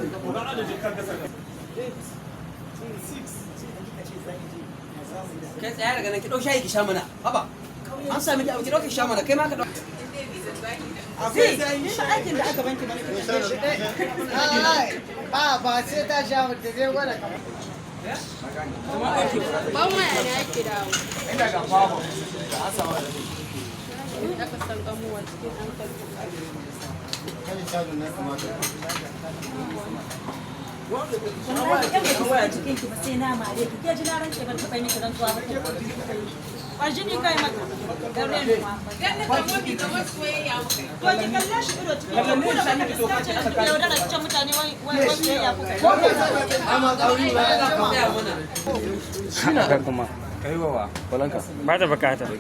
8, 6. Kai, tsaya daga nan, ki ɗau shayi ki sha mana. Haba. An sami ki abu, ki ɗauki sha mana, kai ma ka ɗau. Akwai Ni zayin ma aikin da aka banki mana ki tambaye shi. Ba ba sai ta sha ta zai gwada kamar. Ban waya ne ake dawo. Inda ga babu da an samu da Aka san kamuwa cikin hankali. Kan cajin ne kamata. Wallahi in ba ki sa cikin ki ba sai na mare ki. Ke ji, na rance ban taɓa miki rantsuwa ba. Kwarjini kai mata. Dan renuwa. To ki kalle shi ido cikin ki, ku da baka fuskace da kuke yaudara cikin mutane, wai wai wai soyayya kuka yi. Ama tsauri ba ya Ka tsaya mana. Haka kuma. Kai wawa. Ba ta bukata. Su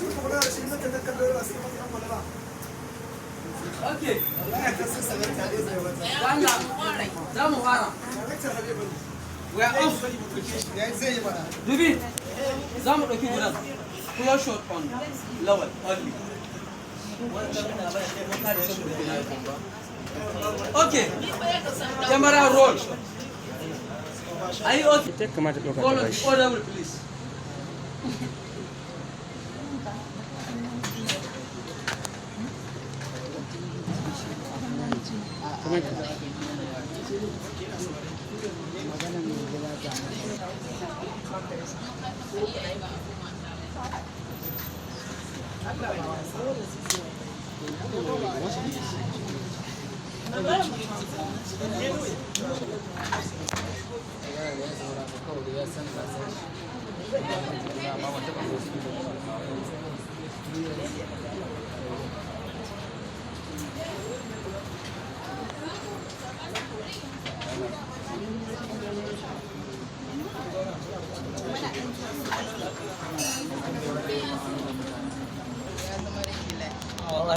kuma da shi mata ta kallo ba sai mata an ba. Okay. Wallahi ta san sarauta ne zai wata. Allah. Za mu fara. Director Habibu. We are off. Ya zai yi mana. Dubi. Za mu ɗauki gudan. Close shot on Lawal only. Okay. Camera roll. Are you okay? Ita kamata ɗauka ta Follow bashi. the order, please. Kuma Maganar mai gida ta.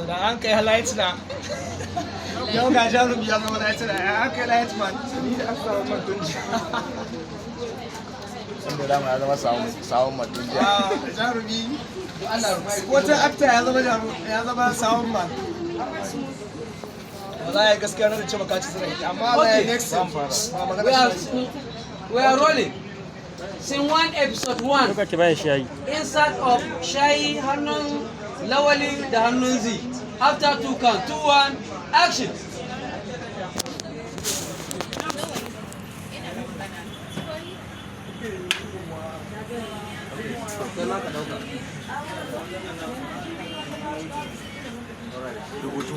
Da an kai light na. Yau ga jarumi ya zama light na. An kai light man. Ni da aka samu man tunji. Inda dama ya zama sawun mutum. Jarumi. Wata actor ya zama jarumi, ya zama sawun man. Wallahi gaskiya na ce maka ci zai amma wallahi Okay. next ba magana We are, shi. we are rolling. Scene 1, episode 1. ɗauka ki baya shayi. Insert of shayi hannun Lawali da hannun Z. After two count, two, one, action. Kai ma ka ɗauka. Rubutu.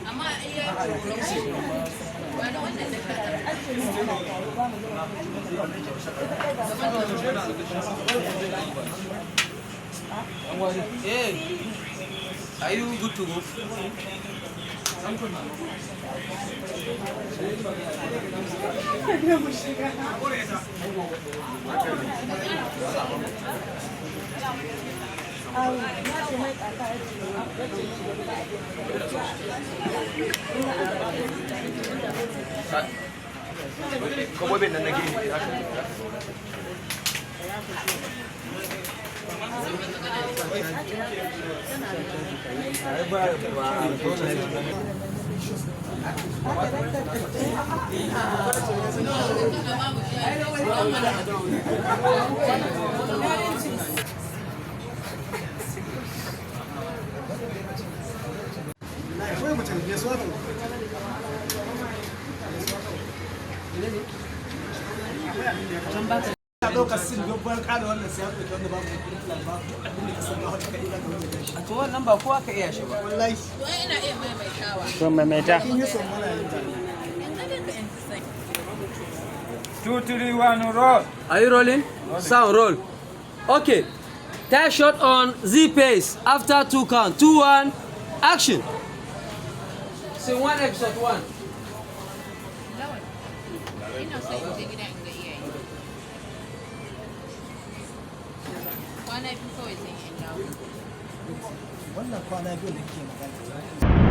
Amma iya ba na wannan da ka taɓa. Hey, are you good to go? Na ce mai kaka ya ce ya ce mishi gobe ba a daina. Kwabobin nan na gefe haka. Kawai mutum ya so haka. Ka ɗaukar sin babbar ƙara wannan sai an ɗauki wanda babu plan ba, abin da ka san na wata kai za ka wanda shi. A to, wannan ba kowa ka iya shi ba. Wallahi. To ai ina iya maimaitawa. To, maimaita. Kin yi son mana yin ta. In ga ka in sai. 2, 3, 1, roll. Are you rolling? Sound roll. Okay. Tight shot on Z pace after two count. Two, one, action. Scene 1, episode 1. Lawal. Ina son in je gida in ga iyaye. Kwana 2 kawai zan yi in dawo. Wannan kwana 2 da kike magana.